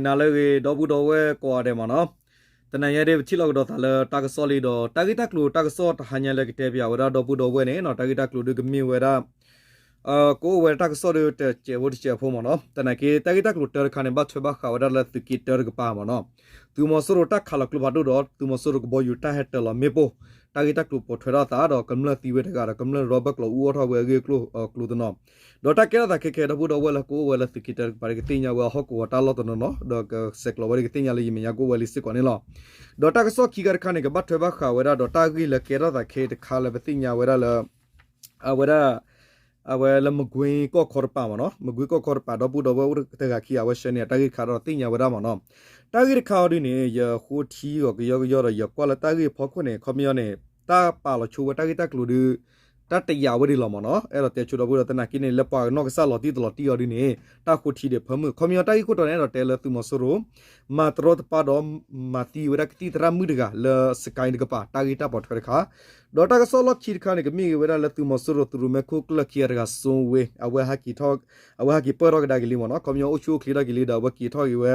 နၤလၢအဂ့ၤ ဒီပုၢ်ဒီဝဲၢ်ကိးဂၤဒဲးမ့ၢ်နီၤ, တနၤညါဒ်ပထံၣ်လိာ်ကဒီးသးလၢတၢ်ကစီၣ်လံဒီး တၢ်ဂ့ၢ်တၢ်ကျိၤတၢ်ကစီၣ်တဟါညါလၢကတဲပၠးဝဲဒၣ်ဒီပုၢ်ဒီဝဲၢ်န့ၣ်နီၤ တၢ်ဂ့ၢ်တၢ်ကျိၤဒုးကမ့ၢ်ဝဲဒၣ် ကအိၣ်ဝဲတၢ်ကစီၣ်ဒုးတစဲးဖိတစဲးဖိမ့ၢ်နီၤ, သနာ်က့ တၢ်ဂ့ၢ်တၢ်ကျိၤတၢတခါန့ၣ် ဘၣ်ထွဲဘၣ်ဃးဝဲဒၣ်လၢသုးက့တၢတကပၤမ့ၢ်နီၤ, သုးမီၤစိရိၤတၢ်ခးလီၤကျိဖးဒိၣ်ဒီး သုးမီၤစိရိၤကဘီယူၤတၢ်ဟဲတၢၤလီၤမ့ၣ်ပိၢ် တၢ်ဂ့ၢ်တၢ်ကျိၤပိာ်ထွဲထီၣ်သးဒီး ကမျၢၢ်သံဝဲတဂၤဒီး ကမျၢၢ်ရီဘၢၣ်ကျိၤအူအီၣ်ထီၣ်ဝဲအဂ့ၢ်အကျိၤအကျိၤတနီၤ, ဒီးတၢ်ကဲထီၣ်သးခဲခဲ ဒီပုၢ်ဒီဝဲၢ်လၢကအိၣ်ဝဲလၢသုးက့တၢတကပၤ ကသ့ၣ်ညါဝဲဟီၣ်ကဝီၤတၢ်လီၢ်တနီၤနီၤ ဒီးကဆဲးကျိးဝဲဒၣ်ကသ့ၣ်ညါလၢယမဲာ်ညါကအိၣ်ဝဲလံစ့ၢ်ကီးန့ၣ်လီၤ. ဒီးတၢ်ကစီၣ်ခံခါတခါန့ၣ် ကဘၣ်ထွဲဘၣ်ဃးဝဲဒၣ်ဒီးတၢ်ဂ့ၢ်လၢကဲထီၣ်သးခဲတခါလၢပသ့ၣ်ညါဝဲဒၣ်လၢ အဝဲဒၣ် အဝဲလၢမကွ့ကီၢ်ခီတပၤမ့ၢ်နီၤ, မကွ့ကီၢ်ခီတပၤ ဒီပုၢ်ဒီဝဲၢ်အိၣ်တဂၤခံဂၤ အဝဲဆှၢန့ၢ်တၢ်ဂ့ၢ်တခါဒီးသ့ၣ်ညါဝဲဒၣ်မ့ၢ်နီၤ, တၢ်ဂ့ၢ်တခါအီၤဒ်န့ၣ် ယဃိထံဂီၤကယီကယီဒီး ယကွၢ်လၢတၢ်ဂ့ၢ်ဖီခိၣ်န့ၣ် ခီပညီန့ၣ် တၢ်ပာ်လီၤဆိဝဲတၢ်ဂ့ၢ်တၢ်ကျိၤဒုး တၢ်တယာ်ဝဲဒၣ်လီၤမ့ၢ်နီၤ, အဲၣ်ဒိးတဲဆိဒီပုၢ်ဒီဝဲၢ်သနာ်က့န့ၣ် လၢပှၤကနီၢ်ကစၢ်လီၤတံၢ်တလီၤတံၢ်အီၤဒ်န့ၣ် တၢ်ဃိထံဒံးဖၢမုၢ် ခီပညီတၢ်ဂ့ၢ်ခိၣ်တီန့ၣ် အဲၣ်ဒိးတဲလၢသုးမီၤစိရိၤ မၤတရီတပါဒီး မၤသံဝဲဒၣ်ကသံၣ်သရၣ်မုၣ်တဂၤလၢစကဲတကပၤ တၢ်ဂ့ၢ်တၢ်ပိာ်ထွဲတခါ, ဒီးတၢ်ကစီၣ်လီၢ်ခံတခါန့ၣ် ကမ့ၢ်ဂ့ၤဝဲဒၣ်လၢသုးမီၤစိရိၤ သုးရိၣ်မဲခိၣ်ကျၢၢ်ခံဂၤတဂၤ စိဝ့ အဝဲဟးက့ၤထီၣ် အဝဲဟးက့ၤပၢၢ်ထီၣ်ကဒါက့ၤလံမ့ၢ်နီၤ, ခီပညီအိၣ်ဆူၣ်အိၣ်ချ့ထီၣ်က့ၤလံဒီး အဝဲက့ၤထီၣ်က့ၤဝဲ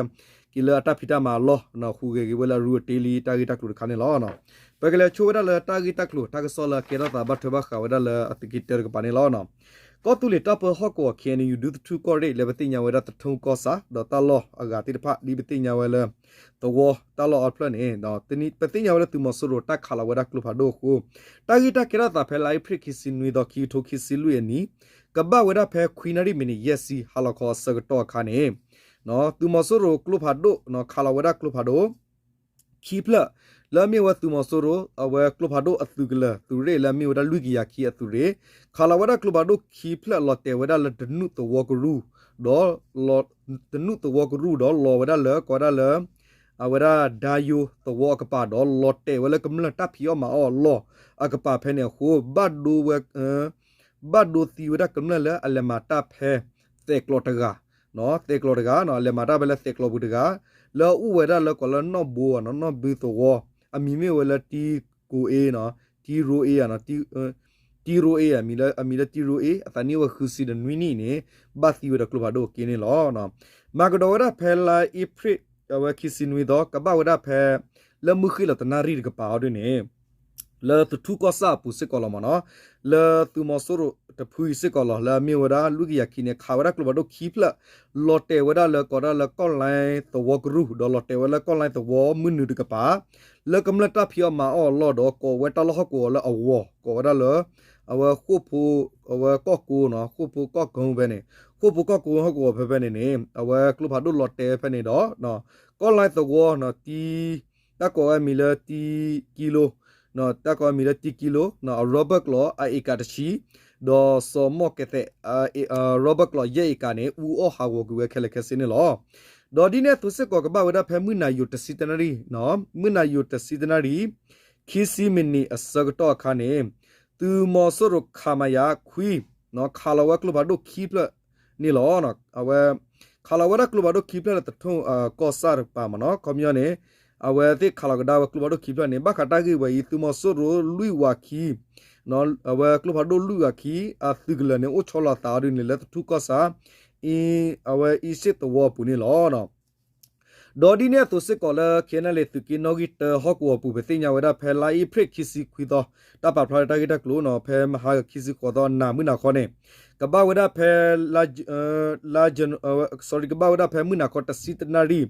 က့ၤလၢအတၢ်ဖံးတၢ်မၤအလီၢ် ဟူးဂဲၤက့ၤဝဲလၢအရူအတ့လံ တၢ်ဂ့ၢ်တၢ်ကျိၤတခါန့ၣ်လီၤ. ပကလဲၤဆိဝဲဒၣ်လၢတၢ်ဂ့ၢ်တၢ်ကျိၤ တၢ်ကစီၣ်လၢအကဲထီၣ်သးဘၣ်ထွဲဘၣ်ဃးဝဲဒၣ်လၢအသုးက့တၢတကပၤန့ၣ်လီၤ. ကီၢ်သူလ့ၤတၢ်ပၢဟီၣ်ကဝီၤ ခ့ၣ်အဲၣ်ယူၣ် ဒူသထူၣ်ကီၢ်ရ့ၣ် လၢပသ့ၣ်ညါဝဲဒၣ်သထူၣ်ကီၢ်ဆၣ် ဒီးတၢ်လီၢ်အဂၤသ့ၣ်တဖၣ် ဒ်ပသ့ၣ်ညါဝဲလၢ သဝီတၢ်လီၢ်အဖျၢၣ်န့ၣ် ပသ့ၣ်ညါဝဲလၢသုးမီၤစိရိၤတၢ်ခးလီၤဝဲဒၣ်ကျိဖးဒိၣ်အဃိ တၢ်ဂ့ၢ်တၢ်ကဲထီၣ်သးဖဲလါအ့ဖြ့ၣ်ခံဆံနွံသီ ခံကထိခံဆံလွံၢ်အနံၣ် ကဘၣ်ဝဲဒၣ်ဖဲခွံနၣ်ရံၣ်မံးနံးယဲၢ်ဆံ ဟါလီၤခီအဆၢကတီၢ်အခါန့ၣ် သုးမီၤစိရိၤကျိဖးဒိၣ် ခးလီၤဝဲဒၣ်ကျိဖးဒိၣ် ခံဖျၢၣ် လၢအမ့ၢ်ဝဲသုးမီၤစိရိၤ အဝဲကျိဖးဒိၣ်အသုးကလၢၤ သုးရ့ၣ်လၢအမ့ၢ်ဝဲဒၣ်လွံၢ်ကယၤခံအသုးရ့ၣ် ခးလီၤဝဲဒၣ်ကျိဖးဒိၣ်ခံဖျၢၣ် လီၤတဲာ်ဝဲဒၣ်လၢတနူၣ်သဝီကရူၢ် ဒီး တနူၣ်သဝီကရူၢ်ဒီးလီၤဝဲဒၣ်လၢ ကိးဝဲဒၣ်လၢ အဝဲဒၣ်ဒါယိသဝီအကပၤဒီး လီၤတဲာ်ဝဲလၢကမျၢၢ်တၢ်ဖံးအီၣ်မၤအီၣ်အလီၢ်အကပၤဖဲန့ၣ်အဃိ ဘၣ်ဒိဝဲ ဘၣ်ဒိသံဝဲဒၣ်ကမျၢၢ်လၢအလဲၤမၤတၢ်ဖဲ သဲးကျီးတဂၤ သဲးကျီးတဂၤ အလဲၤမၤတၢ်ဖဲလၢသဲးကျီးပူၤတဂၤ လၢအအိၣ်ဝဲဒၣ်လၢကိးလၢနီၢ်ဘိ နီၢ်ဘုသဝီ အမံၤမ့ၢ်ဝဲလၢတံကိၤအ့ တံရိအ့ တံရိအ့ အမံၤလၢတံရိအ့ အသးနံၣ်အိၣ်ဝဲဃုဆံဒီးနွံနံၣ်န့ၣ် ဘၣ်သံဝဲဒီးကျိဖးဒိၣ်အက့န့ၣ်လီၤ. မၤကဒီးဝဲဒၣ်ဖဲလါအ့ဖြ့ၣ် အဝဲခံဆံနွံသီ ကဘၣ်ဝဲဒၣ်ဖဲ လၢမုၢ်ဃ့ၢ်လီၤတနၣ်ရံၣ်တကပၤအီၤဒ်န့ၣ် လၢသထူၣ်ကီၢ်ဆၣ်အပူၤစ့ၢ်ကီးလီၤမ့ၢ်နီၤ, လၢသုးမီၤစိရိၤတဖုအံၤစ့ၢ်ကီးလီၤ လၢအမ့ၢ်ဝဲဒၣ်လွံၢ်ကယၤခံန့ၣ် ခးဝဲဒၣ်ကျိဖးဒိၣ်ခံဖျၢၣ် လီၤတဲာ်ဝဲဒၣ်လၢကိးဒၣ်လၢကီၢ်လဲသဝီကရူၢ် ဒီးလီၤတဲာ်ဝဲလၢကီၢ်လဲသဝီမုၢ်နုာ်တကပၤ လၢကမျၢၢ်တၢ်ဖံးအီၣ်မၤအီၣ်အလီၢ်ဒီး ကိးဝဲတၢ်လီၢ်ဟီၣ်ကဝီၤလၢအဂီၢ် ကိးဝဲဒၣ်လၢ အဝဲဃိၣ်ဖိ အဝဲကီၢ်ကိနီၤ ဃိၣ်ဖိကီၢ်ကိဖဲန့ၣ် ဃိၣ်ဖိကီၢ်ကိဟီၣ်ကဝီၤဖဲဖဲန့ၣ်န့ၣ် အဝဲကျိဖးဒိၣ်လီၤတဲာ်ဖဲန့ၣ်ဒီး ကီၢ်လဲသဝီ တၢ်ကိးဝဲအမံၤလၢတံကံလိ တၢ်ကိးဝဲအမံၤလၢတံကံလိ အရီဘၢၣ်ကျိာ်အအ့ကၤတဆံ ဒီးစီၤမီၢ်ကဲသဲး ရီဘၢၣ်ကျိာ်ယဲၢ်အ့ကၤန့ၣ် အူအီၣ်ဟးဂီၤကွံာ်ဝဲခဲလၢာ်ခဲဆ့န့ၣ်လီၤ. ဒီးဒ်န့ၣ်အသိးစ့ၢ်ကီးကဘၣ်ဝဲဒၣ်ဖဲမုၢ်နၤယိာ်တဆံတနၣ်ရံၣ် မုၢ်နၤယိာ်တဆံတနၣ်ရံၣ် ခံဆံမံးနံးအဆၢကတီၢ်အခါန့ၣ် သုးမီၤစိရိၤခမရ ခွံ ခးလီၤဝဲကျိဖးဒိၣ်ခံဖျၢၣ်န့ၣ်လီၤ. အဝဲ ခးလီၤဝဲဒၣ်ကျိဖးဒိၣ်ခံဖျၢၣ်လၢသထူၣ်ကီၢ်ဆၣ်တကပၤမ့ၢ်နီၤ ခီပညီန့ၣ် အဝဲသ့ၣ်ခးလီၤကဒါဝဲကျိဖးဒိၣ်ခံဖျၢၣ်န့ၣ် ဘၣ်ဃးတၢ်ဂ့ၢ်ဝဲအံၤ သုးမီၤစိရိၤလွံၢ်ဝၤခံ အဝဲကျိဖးဒိၣ်လွံၢ်ဝၤခံ အသုးကလၢၤန့ၣ် အိၣ်ဆီလီၤအသးအီၤဒ်န့ၣ် လၢသထူၣ်ကီၢ်ဆၣ် အဝဲအံၣ်စ့ၣ်သဝီအပူၤန့ၣ်လီၤ. ဒီးဒ်န့ၣ်အသိးစ့ၢ်ကီးလၢ ခ့ၣ်အဲၣ်ယူၣ် သုးက့နီၣ်ဂံၢ်တၢဟီၣ်ကဝီၤပူၤ ပသ့ၣ်ညါဝဲဒၣ်ဖဲလါအ့ဖြ့ၣ်ခံဆံခွံသီ တၢ်ပာ်ဖျါလၢတၢ်ဂ့ၢ်တၢ်ကျိၤနီၤ ဖဲမဟါခံဆံဃိးသီနၤမုၢ်နၤခီန့ၣ် ကဘၣ်ဝဲဒၣ်ဖဲ လါ sorry ကဘၣ်ဝဲဒၣ်ဖဲမုၢ်နၤခီတဆံတနၣ်ရံၣ်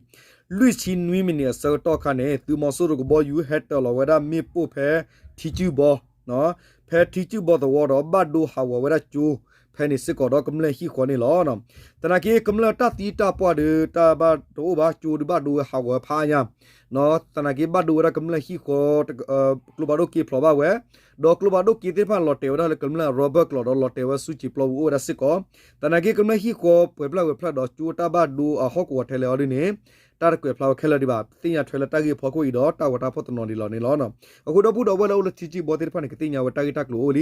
လွံၢ်ဆံနွံမံးနံးအဆၢကတီၢ်အခါန့ၣ် သုးမီၤစိရိၤကဘီယူၤဟဲတၢၤလီၤဝဲဒၣ်မ့ၣ်ပိၢ်ဖဲထံကုၢ်ဘီ ဖဲထံကုၢ်ဘီသဝီဒီး ဘၣ်ဒိဟးဂီၤဝဲဒၣ်ကၠိဖဲန့ၣ်စ့ၢ်ကီးဒီးကမျၢၢ်ဟံၣ်ဃီန့ၣ်လီၤ. သနာ်က့ကမျၢၢ်တၢ်သံတၢ်ပှၢ်ဒီး တၢ်ဘၣ်တအိၣ်ဘၣ် ကၠိဒုးဘၣ်ဒိဝဲဟးဂီၤဝဲဖးအါညါ သနာ်က့ဘၣ်ဒိဝဲဒၣ်ကမျၢၢ်ဟံၣ်ဃီ ကျိဖးဒိၣ်က့ဖျိးဘၣ်ဝဲ ဒီးကျိဖးဒိၣ်က့သ့ၣ်တဖၣ်လီၤတဲာ်ဝဲဒၣ်လၢကမျၢၢ်အရီဘၢၣ်ကျိာ်ဒီးလီၤတဲာ်ဝဲဆူစံာ်ပျီပူၤအိၣ်ဝဲဒၣ်စ့ၢ်ကီး သနာ်က့ကမျၢၢ်ဟံၣ်ဃီပှဲၤဖျၢၣ်ဝဲဖျၢၣ်ဒီးကၠိတၢ်ဘၣ်ဒိအဟီၣ်ကဝီၤထဲလဲၣ်အီၤဒ်န့ၣ် တၢ်တကွဲးဖျါဝဲခဲလၢာ်ဒံးဘၣ် သ့ၣ်ညါထွဲလၢတၢ်ဂ့ၢ်အဖီခိၣ်အံၤဒီးတၢ်ဂီၤတၢ်ဖီၣ်တနီၤဒံးလီၤန့ၣ်လီၤ. အဃိဒီပုၢ်ဒီဝဲၢ်လၢအိၣ်လၢထံကုၢ်ဘီသ့ၣ်တဖၣ်န့ၣ် ကသ့ၣ်ညါဝဲတၢ်ဂ့ၢ်တၢ်ကျိၤအိၣ်လံ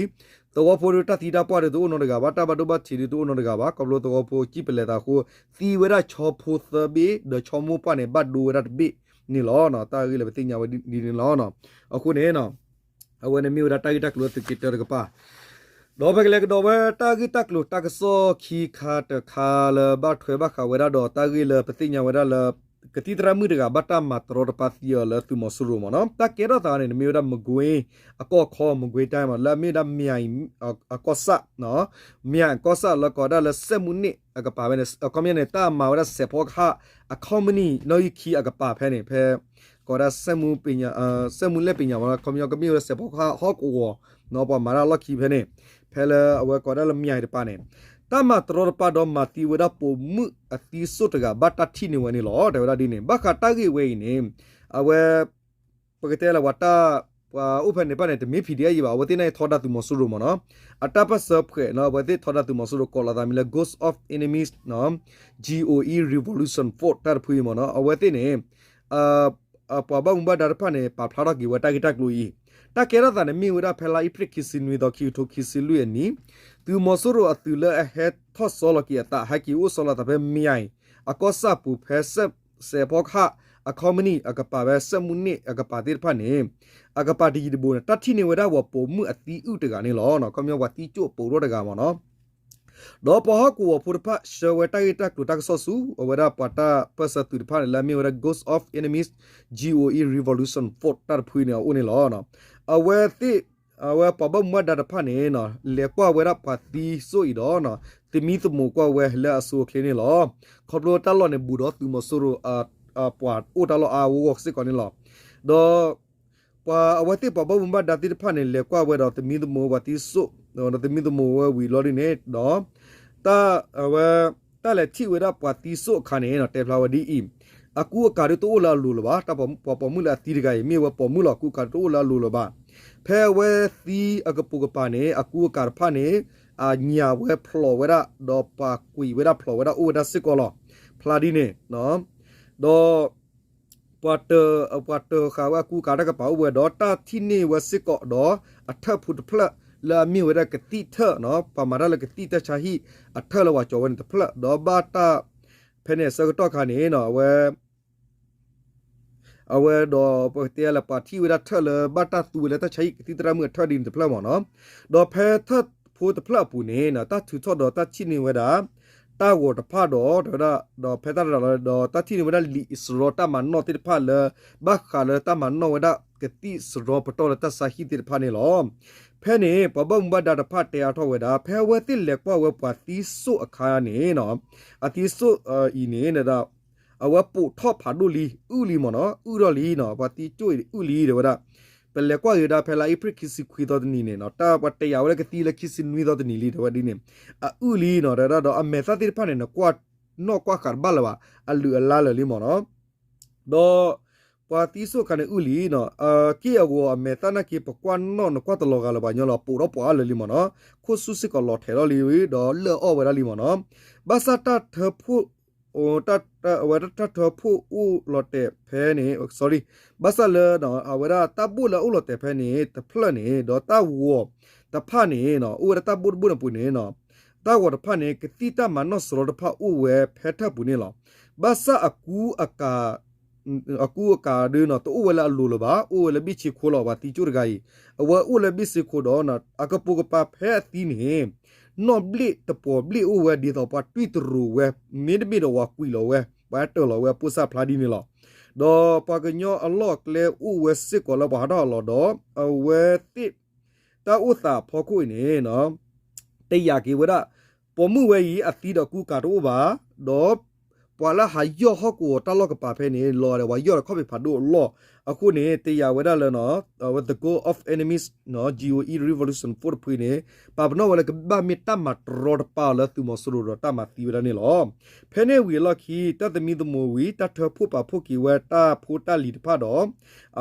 သဝီဖိဒီးတၢ်သံတၢ်ပှၢ်ဒီးတၢ်ဘၣ်ဒိဘၣ်ထံးဒီးတအိၣ်နီတဂၤဘၣ် ခီဖျိသဝီဖိစံၣ်ပလဲၤသးအဃိ သံဝဲဒၣ်ဆီဖိသၢဘ့ၣ် ဒီးဆီမိၢ်ပှၢ်န့ၣ် ဘၣ်ဒိဝဲဒၣ်တဘ့ၣ်န့ၣ်လီၤ. တၢ်ဂ့ၢ်လၢပသ့ၣ်ညါဝဲဒ်န့ၣ်လီၤ. အဃိန့ၣ် အဝဲန့ၣ်မ့ၢ်ဝဲဒၣ်တၢ်ဂ့ၢ်တၢ်ကျိၤလၢသုးက့တၢတကပၤ ဒီးပကလဲၤကဒီးဝဲတၢ်ဂ့ၢ်တၢ်ကျိၤတၢ်ကစီၣ်ခံခါတခါလၢဘၣ်ထွဲဘၣ်ဃးဝဲဒၣ်ဒီးတၢ်ဂ့ၢ်လၢပသ့ၣ်ညါဝဲဒၣ်လၢ ကသံၣ်သရၣ်မုၣ်တဂၤဘၣ်တၢ်မၤတရီတပါသံအီၤလၢသုးမီၤစိရိၤမ့ၢ်နီၤ. တၢ်ကဲထီၣ်သးန့ၣ် နမ့ၢ်ဝဲဒၣ် မကွ့အကီၢ်ခီ မကွ့တၢ်မ့ၢ် လၢအမ့ၢ်ဝဲဒၣ် မၠဲၣ်အကီၢ်ဆၣ် မၠဲၣ်အကီၢ်ဆၣ်လၢကိးဝဲဒၣ်လၢစဲၣ်မူနံၣ်အကပၤဖဲန့ၣ် အခီပညီန့ၣ် တၢ်မၤဝဲဒၣ်စဲးဖီကဟၣ် အ company နီၣ်ဂံၢ်ခံအကပၤဖဲန့ၣ် ဖဲ ကိးဝဲဒၣ် စဲၣ်မူလဲၣ်ပ့ၤညၣ်မ့ၢ်နီၤ ခီပညီကမ့ၢ်ဝဲဒၣ်စဲးဖီကဟၣ်ဟီၣ်ကဝီၤနီၤ ပှၤမၤတၢ်လီၢ်ခံဖဲန့ၣ် ဖဲလၢအဝဲကိးဝဲဒၣ်လၢမၠဲၣ်တပၤန့ၣ် တၢ်မၤတရီတပါဒီးမၤသံဝဲဒၣ်ပိာ်မုၣ်အသံစိၣ်တဂၤဘၣ်တၢ်ထံၣ်န့ၢ်ဝဲန့ၣ်လီၤ. တဲဝဲဒၣ်ဒ်န့ၣ် ဘၣ်ဃးတၢ်ဂ့ၢ်ဝဲအံၤန့ၣ် အဝဲ ပကတဲလၢပှၤတၢ် ပှၤအိၣ်ဖဲန့ၣ်တဖၣ်န့ၣ် တမ့ၢ် P D F အံၤဘၣ် အဝဲသ့ၣ်န့ၣ်ထီဒါသုးမီၤစိရိၤမ့ၢ်နီၤ အတၢ်ပၢၢ်ဆၢဖှဲးနီၤ အဝဲသ့ၣ်ထီဒါသုးမီၤစိရိၤကိးလီၤသးမံၤလၢ Ghost of Enemies နီၤ G O E Revolution Force တၢ်တဖုအံၤမ့ၢ်နီၤ အဝဲသ့ၣ်န့ၣ် ပှၤဘၣ်မူဘၣ်ဒါတဖၣ်န့ၣ် ပာ်ဖျါထီၣ်က့ၤဝဲတၢ်ဂ့ၢ်တၢ်ကျိၤအံၤ တၢ်ကဲထီၣ်သးန့ၣ်မ့ၢ်ဝဲဒၣ်ဖဲလါအ့ဖြ့ၣ်ခံဆံနွံသီ ခံကထိခံဆံလွံၢ်အနံၣ် သုးမီၤစိရိၤအသုးလၢအဟဲထီၣ်ဆီလီၤက့ၤအသး ဟဲက့ၤအိၣ်ဆီလီၤသးဖဲမၠဲၣ် အကီၢ်ဆၣ်ပူၤဖဲစဲးဖီကဟၣ် အ company အကပၤဖဲ စဲၣ်မူနံၣ်အကပၤသ့ၣ်တဖၣ်န့ၣ် အကပၤတယံၤတဘူးန့ၣ် တၢ်ထံၣ်န့ၢ်ဝဲဒၣ်ပှၤပိာ်မုၣ်အသံအုၣ်တဂၤန့ၣ်လီၤ. ခီပညီပှၤသံစိၣ်ပိာ်ထီၣ်တဂၤမ့ၢ်နီၤ ဒီးပှၤဟီၣ်ကဝီၤဖိတဖၣ် ဆှၢဝဲတၢ်ဂ့ၢ်တၢ်ကျိၤတၢ်ကစီၣ်ဆူ အဝဲဒၣ်ပှၤတၢ်ပၢၢ်ဆၢသုးတဖၣ်န့ၣ် လၢအမ့ၢ်ဝဲဒၣ် Ghost of Enemies G O E Revolution Force တၢ်တဖုန့ၣ်အအိၣ်န့ၣ်လီၤ. အဝဲသ့ၣ် အဝဲပှၤဘၣ်မူဘၣ်ဒါတဖၣ်န့ၣ် လဲၤကွၢ်ဝဲဒၣ်ပှၤသံစိၣ်အံၤဒီး သမံသမိးကွၢ်ဝဲလၢအဆိအချ့န့ၣ်လီၤ. ခီဖျိတၢ်လီၢ်န့ၣ် ဘူးဒီးသုးမီၤစိရိၤ ပှၤအိၣ်တၢ်လီၢ်အါအါဂီၢ်ဂီၢ်စ့ၢ်ကီးန့ၣ်လီၤ. ဒီး ပှၤအဝဲသ့ၣ်ပှၤဘၣ်မူဘၣ်ဒါသ့ၣ်တဖၣ်န့ၣ် လဲၤကွၢ်ဝဲဒီးသမံသမိးပှၤသံစိၣ် ဒီးသမံသမိးဝဲဝံၤလီၤဒ်န့ၣ်ဒီး တၢ် အဝဲ တၢ်လဲၤထံၣ်ဝဲဒၣ်ပှၤသံစိၣ်အခါန့ၣ် တဲဖျါဝဲဒ်အံၤ, အကူအကၤဒုးတအိၣ်လၢအလိၤလၢၤဘၣ်, တၢ်ပှၤပိာ်မုၣ်လၢအသံတဂၤအံၤ မ့ၢ်ဝဲပိာ်မုၣ်လီၤ, အကူအကၤဒုးတအိၣ်လၢအလိၤလၢၤဘၣ်. ဖဲအဝဲသံအကပိာ်ကပၤန့ၣ် အကူအကၤတဖၣ်န့ၣ် အညၣ်ဝဲဖျိးဝဲဒၣ် ဒီးပှၤကွံာ်ဝဲဒၣ်ဖျိးဝဲဒၣ်အိၣ်ဝဲဒၣ်စ့ၢ်ကီးလီၤ. ဖျါဒ်န့ၣ် ဒီး ပှၤတၢၢ် ပှၤတၢၢ်ဃာ်ဝဲအကူအကၤတၢ်ကပၤအိၣ်ဝဲဒီး တၢ်ထံၣ်န့ၢ်ဝဲစ့ၢ်ကီးဒီး အထၢၣ်ဖိတဖျၢၣ် လၢအမ့ၢ်ဝဲဒၣ်ကသံၣ်ထၢၣ်, ပှၤမၤတၢ်လၢကသံၣ်တၢ်ဆါဟံၣ် အထၢၣ်လၢပှၤကၠီၤဝဲန့ၣ်တဖျၢၣ် ဒီးဘၣ်တၢ် ဖဲန့ၣ်အဆၢကတီၢ်ခါန့ၣ် အဝဲ အဝဲဒီးပတဲလၢပှၤထံၣ်ဝဲဒၣ်ထၢၣ်လၢဘၣ်တၢ်သူဝဲလၢတၢ်ဆါဟံၣ်ကသံၣ်သရၣ်မုၣ်အထၢၣ်ဒ်န့ၣ်တဖျၢၣ်မ့ၢ်နီၤ, ဒီးဖဲထၢၣ်ဖိတဖျၢၣ်အပူၤန့ၣ် တၢ်ထုးထီၣ်ဒီးတၢ်ထံၣ်န့ၢ်ဝဲဒၣ် တၢ်ဂီၤတဖၣ်ဒီး တဲဝဲဒၣ် ဒီးဖဲတၢ်တဒၣ်လီၤဒီး တၢ်ထံၣ်န့ၢ်ဝဲဒၣ်လံာ်စရီတၢ်မၤနီၣ်သ့ၣ်တဖၣ်လၢ ဘၣ်ဃးလၢတၢ်မၤနီၣ်ဝဲဒၣ်ကသံၣ်စရီပတီၢ်လၢတၢ်ဆါဟံၣ်သ့ၣ်တဖၣ်န့ၣ်လီၤ. ဖဲန့ၣ် ပှၤဘၣ်မူဘၣ်ဒါတဖၣ်တဲအါထီၣ်ဝဲဒၣ် ဖဲအဝဲသ့ၣ်လဲၤကွၢ်ဝဲပှၤသံစိၣ်အခါန့ၣ် အသံစိၣ်အံၤန့ၣ် အဝဲပိာ်ထီၣ်ဖးဒိၣ်လံ အုၣ်လံမ့ၢ်နီၤ, အုၣ်ထီၣ်လံနီၤ, ပှၤသံစိၣ်အံၤအုၣ်လံ တဲဝဲဒၣ်. ပလဲၤကွၢ်က့ၤဝဲဒၣ်ဖဲလါအ့ဖြ့ၣ်ခံဆံခွံသီတနံၤန့ၣ်နီၤ, တၢ်ပှၤတဲယၤဝဲလၢကသံလၢခံဆံနွံသီတနံၤလံ တဲဝဲဒ်န့ၣ်, အအုၣ်လံနီၤ, တဲဝဲဒၣ်ဒီးအမဲာ်သၣ်သ့ၣ်တဖၣ်န့ၣ် နကွၢ်နီၣ်ကွၢ်ဃာ်တဘၣ်လၢၤဘၣ်, အလုၢ်အလၢ်လၢာ်လံမ့ၢ်နီၤ. ဒီး ပှၤသံစိၣ်အခါန့ၣ်အုၣ်လံနီၤ, အက့ၢ်အဂီၤအမဲာ်သၣ်နာ်က့ ပကွၢ်နီၣ်နကွၢ်တလီၤဂာ်လၢၤဘၣ်ညီလီၤ, ပိာ်ထီၣ်ပှၤအါလၢာ်လံမ့ၢ်နီၤ, ခိၣ်ဆူၣ်စ့ၢ်ကီးလီၤထဲးထီၣ်လံ ဒီးလၢၢ်အီၣ်ဝဲဒၣ်လံမ့ၢ်နီၤ. ဘၣ်ဆၣ်တၢ်ထၢဖှိၣ် အဝဲဒၣ်တၢ်ထၢဖှိၣ်အိၣ်လီၤတဲာ်ဖဲန့ၣ်, sorry, ဘၣ်ဆၣ်လၢ အဝဲဒၣ်တၢ်ဘိၣ်လၢအအိၣ်လီၤတဲာ်ဖဲန့ၣ် တဖျၢၣ်န့ၣ် ဒီးတၢ်ဂီၤတဖၣ်န့ၣ် အိၣ်ဝဲဒၣ်တၢ်ဘိၣ်တဘိၣ်န့ၣ်ပူၤန့ၣ် တၢ်ဂီၤတဖၣ်န့ၣ် ကသံၣ်တၢ်မၤနီၣ်စရီတဖၣ်အိၣ်ဝဲဖဲထၢၣ်ပူၤန့ၣ်လီၤ. ဘၣ်ဆၣ်အကူအကၤ အကူအကၤဒုးနီၤ တအိၣ်ဝဲလၢအလိၤလၢၤဘၣ်, အိၣ်ဝဲလၢဘ့ၣ်ဆ့ခိၣ်လီၤ. ပှၤသံစိၣ်တဂၤအံၤ အဝဲအိၣ်လၢဘ့ၣ်ဆ့ခိၣ်ဒီး အကပိာ်ကပၤဖဲအသံန့ၣ် နီၣ်ဘျ့ၣ်တပှီၤဘျ့ၣ်အိၣ်ဝဲဒ်သိးပှၤတွံၢ်တရူးဝဲ, မ့တမ့ၢ်ဒီးပှၤကွံာ်လီၤဝဲ, ပှၤတၢၢ်လီၤဝဲအပိၢ်စၢ်ဖျါဒ်န့ၣ်လီၤ. ဒီးပှၤကညီအလီၢ်အကျဲအိၣ်ဝဲစ့ၢ်ကီးလၢပှၤဟးထီၣ်ဟးလီၤဒီး အဝဲသ့ၣ် တၢ်အိၣ်သးအဖီခိၣ်အံၤန့ၣ် တယာ်က့ၤဝဲဒၣ် ပိာ်မုၣ်ဝဲအံၤ အသံဒီးကူကၤတအိၣ်ဘၣ်, ဒီးပှၤလၢဟးယီၢ်ဟီၣ်ကဝီၤတၢ်လီၢ်ကပၤဖဲန့ၣ် လီၤဒီးပှၤယီၢ်ဒီးခီၣ်ဖံးဖးဒိၣ်အလီၢ်, အဃိန့ၣ် တယာ်ဝဲဒၣ်လၢ အဝဲ The Goal of Enemies G O E Revolution Force တဖုန့ၣ် ပာ်ပနီၣ်ဝဲလၢကဘၣ်မ့ၢ်တၢ်မၤတရီတပါအီၤလၢသုးမီၤစိရိၤဒီးတၢ်မၤသံဝဲဒၣ်န့ၣ်လီၤ. ဖဲန့ၣ်ဝံၤအလီၢ်ခံ တၢ်သမံသမိးဝံၤ တၢ်ထၢဖှိၣ်ပာ်ဖှိၣ်က့ၤဝဲတၢ်ဖိတၢ်လံၤတဖၣ်ဒီး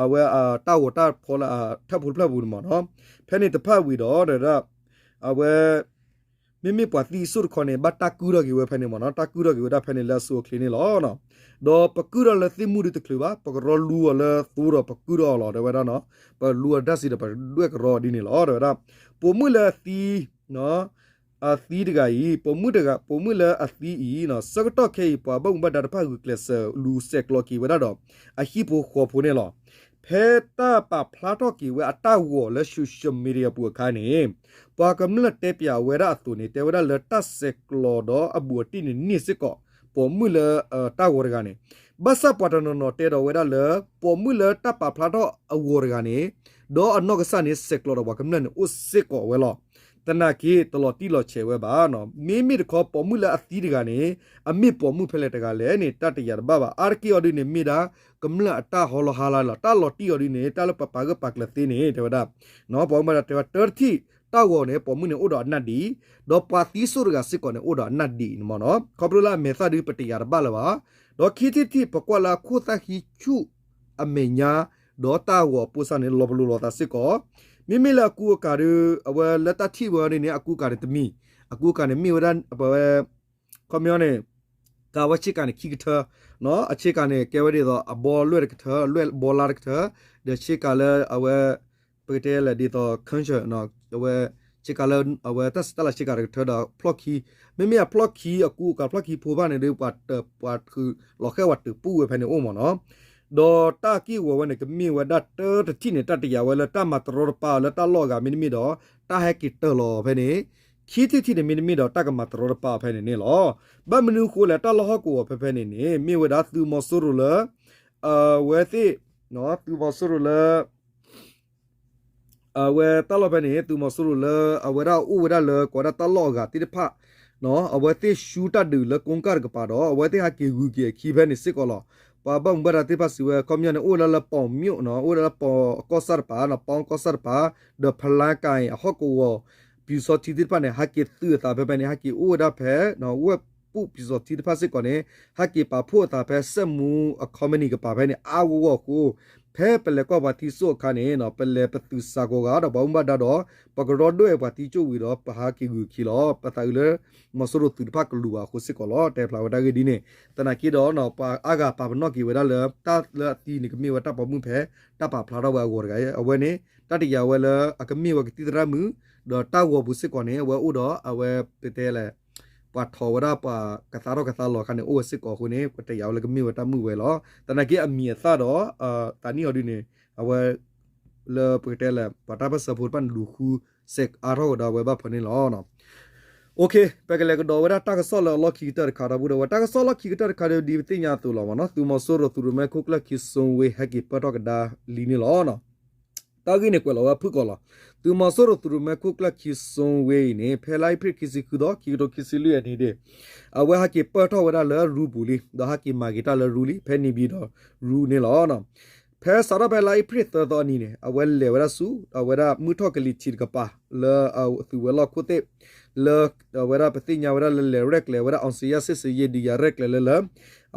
အဝဲတၢ်ဂီၤတၢ်ဖီလၢထၢၣ်ဖိတဖျၢၣ်ပူၤန့ၣ်မ့ၢ်နီၤ, ဖဲန့ၣ်တဖၣ်ဝံၤဒီး အဝဲ မ့မ့ၢ်ပှၤသံစိၣ်တခီန့ၣ် ဘၣ်တၢ်ကုၢ်ထီၣ်က့ၤဝဲဖဲန့ၣ်မ့ၢ်နီၤ, တၢ်ကုၢ်ထီၣ်က့ၤဝဲဒၣ်ဖဲန့ၣ်လၢအဆိအချ့န့ၣ်လီၤ. ဒီးပကုၢ်ထီၣ်လၢသ့ၣ်မုၢ်ဒုတချုးဘၣ်, ပကရီလူအီၤလၢသိဒီးပကုၢ်ထီၣ်အီၤလီၤ တဲဝဲဒၣ်နီၤ, ပလူအီၤတၢ်စံးဒီးပဒွဲၣ်ကရီဒ်န့ၣ်လီၤ တဲဝဲဒၣ်. ပိာ်မုၣ်လၢအသံ အသံတဂၤအံၤ ပိာ်မုၣ်တဂၤ ပိာ်မုၣ်လၢအသံအံၤ ဆၢကတီၢ်ခဲအံၤ ပှၤဘၣ်မူဘၣ်ဒါတဖၣ်ဂုာ်ကျဲးစၢးလူၤဆဲးကျိးက့ၤဝဲဒၣ်ဒီး အဟံၣ်ဖိဃီဖိန့ၣ်လီၤ. ဖဲ ဖဲတၢ်ပာ်ဖျါထီၣ်က့ၤဝဲအတၢ်ဂီၤလၢ social media ပူၤအခါန့ၣ် ပှၤကမျၢၢ်တဲပၠးဝဲဒၣ်အသိးန့ၣ် တဲဝဲဒၣ်လၢတၢ်ဆဲးကျိးဒီးအဘူးအတံၢ်န့ၣ် န့ၢ်စ့ၢ်ကီး ပိာ်မုၣ်လၢတၢ်ဂီၤတဂၤန့ၣ်, ဘၣ်ဆၣ်ပှၤတနီၤနီၤတဲဒီးဝဲဒၣ်လၢ ပိာ်မုၣ်လၢတၢ်ပာ်ဖျါထီၣ်အဂီၤတဂၤန့ၣ် ဒီးအနီၢ်ကစၢ်န့ၣ် ဆဲးကျိးဒီးပှၤကမျၢၢ်န့ၣ် အိၣ်စ့ၢ်ကီးဝဲလီၤ. သနာ်က့ တလီၤတံၢ်လီၤဆဲးဝဲဘၣ်. မ့မ့ၢ်တခီ ပိာ်မုၣ်လၢအသံတဂၤန့ၣ် အမ့ၢ်ပိာ်မုၣ်ဖဲလဲၣ်တဂၤလဲၣ်န့ၣ် တၢ်တယာ်တဘၣ်ဘၣ်. အါတက့ၢ်အီၤဒ်န့ၣ် မ့ၢ်ဒၣ်ကမျၢၢ်အတၢ်ဟီလီၤဟါလီၤလီၤ. တၢ်လီၤတံၢ်အီၤဒ်န့ၣ် တၢ်လၢပပာ်ဂၢၢ်ပာ်ကျၢၤသ့န့ၣ် တဲဝဲဒၣ် ပှၤမၤတၢ်တဲဝဲ တၢတထံၣ် တၢ်ဂီၤန့ၣ် ပိာ်မုၣ်န့ၣ်အိၣ်ဒီးအနၢ်ဒံး, ဒီးပှၤသံစိၣ်တဂၤစ့ၢ်ကီးန့ၣ် အိၣ်ဒီးအနၢ်ဒံးန့ၣ်မ့ၢ်နီၤ. ခီဖျိလၢအမဲာ်သၣ်ဒုး ပတယာ်တဘၣ်လၢၤဘၣ်. ဒီးခံထံၣ်တထံၣ် ပကွၢ်လၢအခိၣ်သၣ်ဟံးဆူၣ်အမဲာ်ညါ ဒီးတၢ်ဂီၤအပိၢ်စၢ်န့ၣ် လီၤပလိာ်လိာ်သးစ့ၢ်ကီး. မ့မ့ၢ်လၢအကူအကၤဒုး အဝဲလၢတၢ်ထံၣ်ဝဲဒ်န့ၣ် အကူအကၤန့ၣ်တမံၤ, အကူအကၤန့ၣ်မ့ၢ်ဝဲဒၣ် ပဝဲ ခီပညီန့ၣ် ကၤဝဲဆ့ကၤန့ၣ်ခံကထၢ, အဆ့ကၤန့ၣ် ကဲဝဲဒ်သိးအဘီလွဲၢ်တကထၢ, လွဲၢ်ဘီလါတကထၢ, ဒီးဆ့ကၤလၢအဝဲ ပကတဲလဲၣ်ဒ်သိး ခၢၣ်ဆၢၣ် အဝဲ ဆ့ကၤလၢ အဝဲတၢ်စံးတၢ်လၤဆ့ကၤတကထၢဒီးဖျီၣ်ခံ, မ့မ့ၢ်အဖျီၣ်ခံ အကူအကၤဖျီၣ်ခံဖိဘၣ်န့ၣ်ဒီး ပှၤတပှၤခုးလီၤဃဲၣ်ပှၤတပူၣ်ဝဲဖဲန့ၣ်အိၣ်မ့ၢ်နီၤ. ဒီးတၢ်က့ၢ်ဂီၤဝဲန့ၣ် ကမ့ၢ်ဝဲဒၣ်တၢတထံၣ်န့ၣ် တၢ်တယာ်ဝဲလၢတၢ်မၤတရီတပါလၢတၢ်လီၢ်အဂၤမ့တမ့ၢ်ဒီး တၢ်ဟဲက့ၤတၢၢ်လီၤဖဲန့ၣ်, ခံထံၣ်တထံၣ်န့ၣ်မ့တမ့ၢ်ဒီး တၢ်ကမၤတရီတပါဖဲန့ၣ်န့ၣ်လီၤ. ဘၣ်မနုၤအဃိလဲၣ် တၢ်လီၢ်ဟီၣ်ကဝီၤဖဲဖဲန့ၣ်န့ၣ် မ့ၢ်ဝဲဒၣ်သုးမီၤစိရိၤလၢ အဝဲသ့ၣ် သုးမီၤစိရိၤလၢ အဝဲတၢ်လီၢ်ဖဲန့ၣ် သုးမီၤစိရိၤလၢ အဝဲဒၣ်အိၣ်ဝဲဒၣ်လၢကိးဝဲဒၣ်တၢ်လီၢ်အဂၤသ့ၣ်တဖၣ် အဝဲသ့ၣ်ဆူတၢ်ဒုးလၢကိးကၢ်တကပၤဒီး အဝဲသ့ၣ်ဟးက့ၤဂုာ်က့ၤအခံဖဲန့ၣ်စ့ၢ်ကီးလီၤ. ပှၤဘၣ်မူဘၣ်ဒါသ့ၣ်တဖၣ်စံးဝဲ ခီပညီန့ၣ် အိၣ်ဝဲဒၣ်လၢပိာ်မၠိၣ်နီၤ, အိၣ်ဝဲဒၣ်လၢပိာ်ကီၢ်ဆၣ်တပၤနီၤ, ပိာ်ကီၢ်ဆၣ်တပၤ, ဒီးဖလါကၣ်အံၤ အဟီၣ်ကဝီၤ ပျူစောထီးသ့ၣ်တဖၣ်န့ၣ် ဟးက့ၤသုးအသးဖဲဖဲန့ၣ် ဟဲက့ၤအိၣ်ဝဲဒၣ်ဖဲ ဝဲၢ်ပူၣ်ပျူစောထီးသ့ၣ်တဖၣ်စ့ၢ်ကီးန့ၣ် ဟဲက့ၤပာ်ဖှိၣ်အသးဖဲစဲၣ်မူအခီမနံၤကပၤဖဲန့ၣ် အါဂီၢ်ဂီၢ်အဃိ ဖဲပလဲၤကွၢ်ပှၤသံစိၣ်အခါန့ၣ် ပလဲၤပသုးစးကိးဂၤဒီးပှၤမူဘၣ်ဒါဒီး ပကရီဒွဲၣ်ပှၤသံစိၣ်ဝံၤဒီး ပဟးက့ၤဂုာ်ခံလီၤ. ပသးအုးလၢ မီၤစိရိၤသုးတဖၣ်ကလူၤဘၣ်အဃိစ့ၢ်ကီးလီၤ. တဲဖျါဝဲဒၣ်ဂ့ၢ်ဒ်န့ၣ် သနာ်က့ဒီး ပှၤအါဂၤပာ်ပနီၣ်က့ၤဝဲဒၣ်လၢ တၢ်လၢအသံန့ၣ် ကမ့ၢ်ဝဲတၢ်ပိာ်မုၣ်ဖဲ တၢ်ပာ်ဖျါထီၣ်ဝဲအဂီၢ်တဂၤအံၤ အဝဲန့ၣ် တၢ်တယာ်ဝဲလၢအကမ့ၢ်ဝဲကသံၣ်သရၣ်မုၣ် ဒီးတၢ်ဂီၤပူၤစ့ၢ်ကီးန့ၣ် အဝဲအိၣ်ဒီးအဝဲပတဲလဲၣ် ပှၤထီၣ်ဝဲဒၣ်ပှၤကသါထီၣ်ကသါလီၤအခါန့ၣ် အိၣ်ဝဲစ့ၢ်ကီးအဃိန့ၣ် ပတယာ်ဝဲလၢကမ့ၢ်ဝဲတၢ်မုာ်ဝဲလီၤ. သနာ်က့အမံၤအသၣ်ဒီး သးနံၣ်အီၤဒ်န့ၣ် အဝဲ လၢပကတဲလဲၣ် ပှၤတၢ်ပၢၢ်ဆၢဖိတဖၣ်န့ၣ် လူၤဃုစဲးအါထီၣ်ကဒီးဝဲဘၣ်ဖဲန့ၣ်လီၤ. ပကလဲၤကဒီးဝဲဒၣ်တၢ်ကစီၣ်လၢအလီၢ်ခံကတၢၢ်တခါ ဒီပုၢ်ဒီဝဲၢ် တၢ်ကစီၣ်လီၢ်ခံကတၢၢ်တခါဒီး ဒ်ပသ့ၣ်ညါအသိးလီၤမ့ၢ်နီၤ သုးမီၤစိရိၤသုးရိၣ်မဲခိၣ်ကျၢၢ်ခံစိဝ့ဟဲက့ၤပၢၢ်ထီၣ်ကဒါလံန့ၣ်လီၤ. တၢ်ဂ့ၢ်န့ၣ်ကွဲးလီၤဝဲဖုၣ်ကိာ်လီၤ. သုးမီၤစိရိၤသုးရိၣ်မဲခိၣ်ကျၢၢ်ခံစိဝ့အံၤန့ၣ် ဖဲလါအ့ဖြ့ၣ်ခံဆံဃုသီ ခံကထိခံဆံလွံၢ်အနံၣ်ဒၣ် အဝဲဟဲက့ၤပၢၢ်ထီၣ်ဝဲဒၣ်လၢရူပူၤလံ ဒီးဟဲက့ၤမၤက့ၤတၢ်လၢရူလံ ဖဲန့ၣ်ဘံဒီးရူန့ၣ်လီၤ. ဖဲစးထီၣ်ဖဲလါအ့ဖြ့ၣ်သၢသီအနံၤန့ၣ် အဝဲလဲၤဝဲဒၣ်ဆူ အဝဲဒၣ်မုၢ်ထီၣ်ကလံၤထံးတကပၤ လၢအသုးဝဲၤလီၢ်ခိၣ်သ့ၣ် လၢအဝဲဒၣ်ပသ့ၣ်ညါဝဲဒၣ်လၢလဲၤရဲၣ်ကျဲၤဝဲဒၣ် အောင်ဇေယျ စစ်ဆင်ရေး ဒုတိယရဲၣ်ကျဲၤလၢလၢ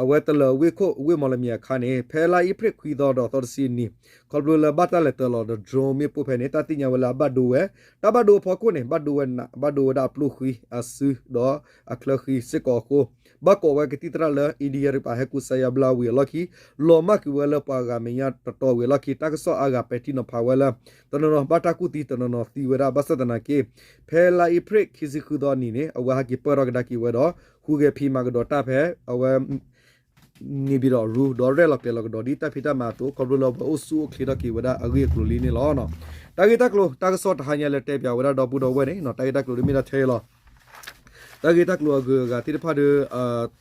အဝဲတလၢၤဝ့ၢ်ခိၣ်ဝ့ၢ်မီၣ်လမံၤအခါန့ၣ် ဖဲလါအ့ဖြ့ၣ်ခွံသီဒီးသီတဆံအနံၤ ခီဖျိလၢဘၣ်တၢ်လဲၤတၢၤလီၤဒီး drone မ့ၣ်ပိၢ်ဖဲန့ၣ် တၢ်သ့ၣ်ညါဝဲလၢအဘၣ်ဒိဝဲ တၢ်ဘၣ်ဒိအဖီခိၣ်န့ၣ် ဘၣ်ဒိဝဲနး ဘၣ်ဒိဝဲဒၣ်အပျိၢ်ဃံအစုဒီးအချၢဃံစ့ၢ်ကီးအဃိ ဘၣ်ကိးဝဲကသံၣ်သရၣ်လၢ India တကပၤဟဲကူစါယါဘျါဝံၤအလီၢ်ခံ လီၤမၢ်ကွံာ်ဝဲလၢပှၤဂၤမဲာ်ညါတတီၤဝံၤအလီၢ်ခံ တၢ်ကစီၣ်အါဂၤပဲာ်ထံနီၤဖးဝဲလၢ တနီၤနီၤဘၣ်တၢ်ကူၣ်သံ တနီၤနီၤသံဝဲဒၣ် ဘၣ်ဆၣ်သနာ်က့ ဖဲလါအ့ဖြ့ၣ်ခံဆံဃုသီအနံၤန့ၣ် အဝဲဟဲက့ၤပၢၢ်ထီၣ်ကဒါက့ၤဝဲဒီး ဟူးဂဲၤဖံးမၤကဒီးတၢ်ဖဲ အဝဲ န့ၣ်ဘံဒီးရူ ဒီးရဲၣ်လီၤကျဲၤလီၤကဒီးဒ်တၢ်ဖံးတၢ်မၤအသိး ခီဖျိလၢအဝဲအိၣ်ဆူၣ်အိၣ်ချ့ထီၣ်က့ၤဝဲဒၣ်အဂ့ၢ်အကျိၤလံန့ၣ်လီၤ. တၢ်ဂ့ၢ်တၢ်ကျိၤ တၢ်ကစီၣ်တဟါညါလၢတဲပၠးဝဲဒၣ်ဒီပုၢ်ဒီဝဲၢ်န့ၣ် တၢ်ဂ့ၢ်တၢ်ကျိၤဒ်မ့ၢ်ဒၣ်ထဲအံၤလီၤ. တၢ်ဂ့ၢ်တၢ်ကျိၤအဂုၤအဂၤသ့ၣ်တဖၣ်ဒီး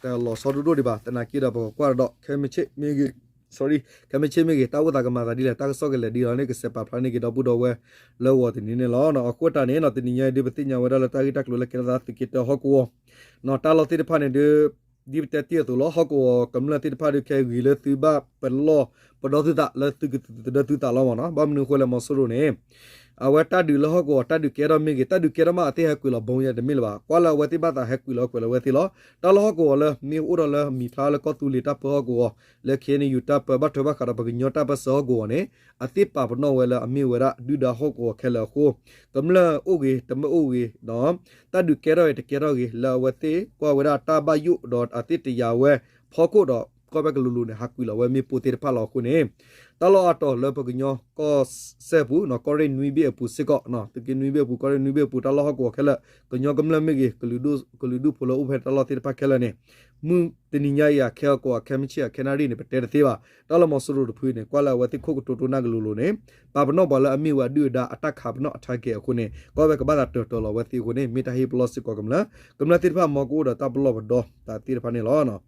တလီၤဆီဒိၣ်ဒိၣ်ဒံးဘၣ် သနာ်က့ဒီးပကကွၢ်ဒီး ခဲမုၢ်ဆ့ၣ်မ့ၢ်ဂ့ၤ sorry ခဲမုၢ်ဆ့ၣ်မ့ၢ်ဂ့ၤ တၢ်အိၣ်သးကမၤသးဒ်လဲၣ် တၢ်ကစီၣ်ကလဲၤဒ်လီၤန့ၣ် ကဆဲးပာ်ဖျါန့ၢ်က့ၤဒီပုၢ်ဒီဝဲၢ်လၢဂီၤတနံၤန့ၣ်လီၤ. အဃိတၢ်န့ၣ် တနံၤညါအံၤဒုး ပသ့ၣ်ညါဝဲဒၣ်လၢတၢ်ဂ့ၢ်တၢ်ကျိၤလၢကဲထီၣ်သးသုးက့တၢဟီၣ်ကဝီၤ တၢ်လီၢ်သ့ၣ်တဖၣ်န့ၣ်ဒုး ဒ်ပတဲတ့ၢ်အသိးလီၤ ဟီၣ်ကဝီၤကမျၢၢ်သ့ၣ်တဖၣ်ဒုး ခဲဂ့ၤလၢသုဘၣ်ပလီၢ်ပဒီသုသး လၢသုကသဒၢသုသးလီၤမ့ၢ်နီၤ. ဘၣ်မနုၤအဃိလဲၣ် မီၤစိရိၤန့ၣ် အဝဲတၢ်ဒုးလၢဟီၣ်ကဝီၤ တၢ်ဒုးကဲထီၣ်မ့ၢ်ဂ့ၤ တၢ်ဒုးကဲထီၣ်မး အသ့ၣ်ဟဲကွံာ်လီၤဘီယဲၢ်တမ့ၢ်လၢၤဘၣ်. ကွၢ်လၢအဝဲသ့ၣ်ဘၣ်သးဟဲကွံာ်လီၤကွံာ်လီၤဝဲသ့ၣ်လီၤ. တၢ်လၢဟီၣ်ကဝီၤလၢ မ့ၢ်အိၣ်ဒီးလၢမံၤဖျါလၢကီၢ်သူလ့ၤတၢ်ပၢဟီၣ်ကဝီၤ လၢ K N U တၢ်ပၢ ဘၣ်ထွဲဘၣ်ဃးဒီးပကညီတၢ်ပၢဆှၢဟီၣ်ကဝီၤန့ၣ် အသ့ၣ်ပာ်ပနီၣ်ဝဲလၢအမ့ၢ်ဝဲဒၣ်ဒုၣ်ဒါဟီၣ်ကဝီၤခဲလၢာ်အဃိ ကမျၢၢ်အိၣ်ဂ့ၤ တမ့ၢ်အိၣ်ဂ့ၤဒီး တၢ်ဒုးကဲထီၣ်ဂ့ၤ တကဲထီၣ်ဂ့ၤ လၢအဝဲသ့ၣ်ကွၢ်ဝဲဒၣ်တၢ်ဘၣ်ယိၣ်ဒီးအသ့ၣ်တယာ်ဝဲ ဖီခိၣ်ဒီး ကီၢ်ဖဲကလူၤလိၤန့ၣ် ဟးကွံာ်လီၤဝဲမ့ၣ်ပိၢ်သ့ၣ်တဖၣ်လီၤအဃိန့ၣ် တၢ်လီၢ်အါတီၤလၢပကညီကီၢ်စဲၣ်ပူၤ ကီၢ်ရ့ၣ်နွံဘ့ၣ်အပူၤစ့ၢ်ကီး သုးက့နွံဘ့ၣ်အပူၤ ကီၢ်ရ့ၣ်နွံဘ့ၣ်အပူၤ တၢ်လီၢ်ဟီၣ်ကဝီၤခဲလၢာ် ကညီကမျၢၢ်မ့ၢ်ဂ့ၤ ကလုာ်ဒူၣ်ဖိလၢအိၣ်ဖဲတၢ်လီၢ်သ့ၣ်တဖၣ်ခဲလၢာ်န့ၣ် မုၢ်တနံၤညါအံၤ အခဲအကီး အခဲမုၢ်ဆ့ၣ် အခဲနၣ်ရံၣ်န့ၣ် ပတဲတသ့ဘၣ်. တၢ်လီၢ်မီၤစိရိၤတဖုန့ၣ် ကွၢ်လၢအဝဲသ့ၣ်ခိၣ်ကတိၤတိၢ်နၢ်ကလူၤလိၤန့ၣ် ပာ်ပနီၣ်ပှၤလၢအမ့ၢ်ဝဲအဒုၣ်အဒါအတၢ်ခးပနီၣ်အ target အဃိန့ၣ် ကီၢ်ဖဲကဘၣ်သးတၢၢ်တၢၢ်လီၤဝဲသ့ၣ်အဃိန့ၣ် မ့ၢ်တၢ်ဟ့ၣ်ပလီၢ်စ့ၢ်ကီးကမျၢၢ် ကမျၢၢ်သ့ၣ်တဖၣ်မ်ကအိၣ်ဒီးတၢ်ပလီၢ်ပဒီသ့ၣ်တဖၣ်န့ၣ်လီၤ.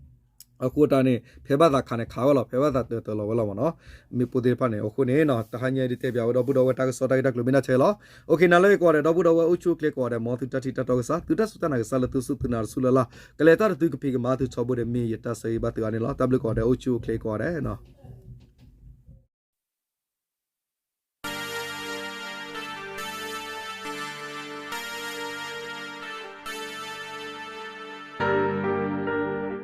အဃိတၢ်န့ၣ် ဖဲဘၣ်သးခးန့ၣ်ခးဝဲလီၤ ဖဲဘၣ်သးတၢၢ်တၢၢ်လီၤဝဲလီၤမ့ၢ်နီၤ မ့ၣ်ပိၢ်သ့ၣ်တဖၣ်န့ၣ် အဃိန့ၣ် တဟါညါဒုးတဲပၠးဝဲဒီပုၢ်ဒီဝဲၢ်တၢ်ကစီၣ်တၢ်ဂ့ၢ်တၢ်ကျိၤမ့ၢ်တၢ်ဆဲးလီၤ. အိၣ်ခ့ နၤလၢအဂ့ၤကိးဂၤဒဲး ဒီပုၢ်ဒီဝဲၢ်အိၣ်ဆူၣ်အိၣ်ချ့ကိးဂၤဒဲး မ်သုတၢ်ထံၣ်တၢ်တီကစၢ် သုတၢ်စူၢ်တၢ်နာ်ကစၢ်လၢသုစူၢ်သုနာ်တစူၢ်လၢ်လၢ် ကလဲၤတၢ်တသုကဖံးကမၤသုထီဘိဒီး မ့ၢ်ယတၢ်ဆၢဂ့ၤဘၣ်သုအါန့ၣ်လီၤ. တၢ်ဘျုးကိးဂၤဒဲး အိၣ်ဆူၣ်အိၣ်ချ့ကိးဂၤဒဲးနီၤ.